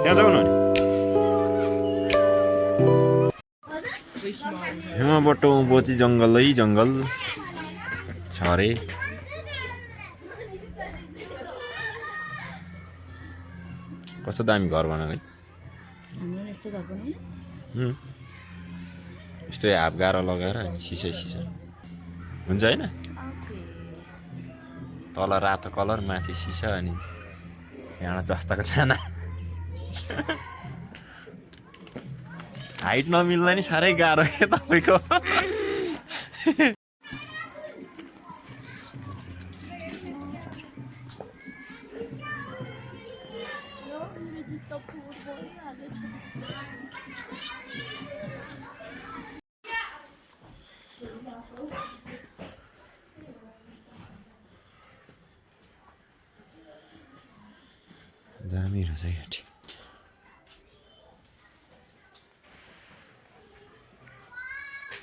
त्यहाँ जाऊ न यहाँबाट उँभोची जङ्गलै जङ्गल छ अरे कस्तो दामी घर बनाएको है यस्तै हाफ गाह्रो लगाएर अनि सिसा हुन्छ होइन तल रातो कलर माथि सिसा अनि यहाँ जस्ताको छाना हाइट नमिल्दा नि साह्रै गाह्रो के तपाईँको दामी रहेछ यहाँ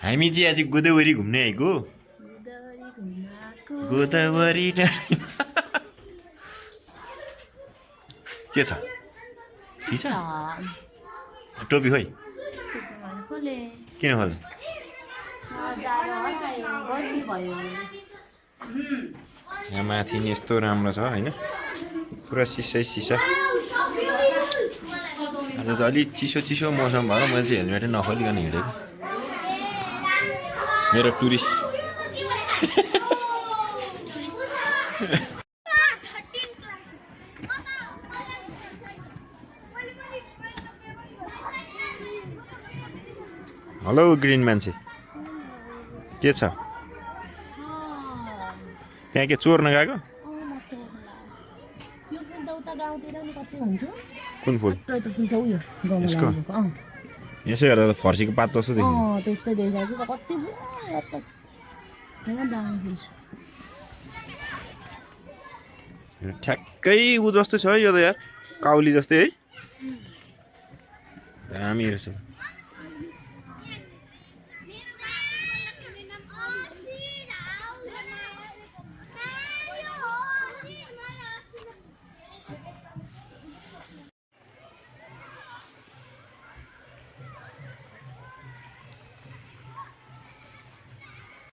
हामी चाहिँ आज गोदावरी घुम्ने आएको गोदावरी के छ टोपी खोइ किन खोल्ने यहाँ माथि नि यस्तो राम्रो छ होइन पुरा सिसा आज चाहिँ अलिक चिसो मौसम भएर मैले चाहिँ हेलमेटै नखोलिकन हिँडेको मेरो टुरिस्ट हेलो ग्रिन मान्छे के छ त्यहाँ के चोर्न गएको कुन फुल यसको यसो हेर्दा त फर्सीको पात जस्तो देखिन्छ ठ्याक्कै ऊ जस्तो छ है यो त यार काउली जस्तै है दामी रहेछ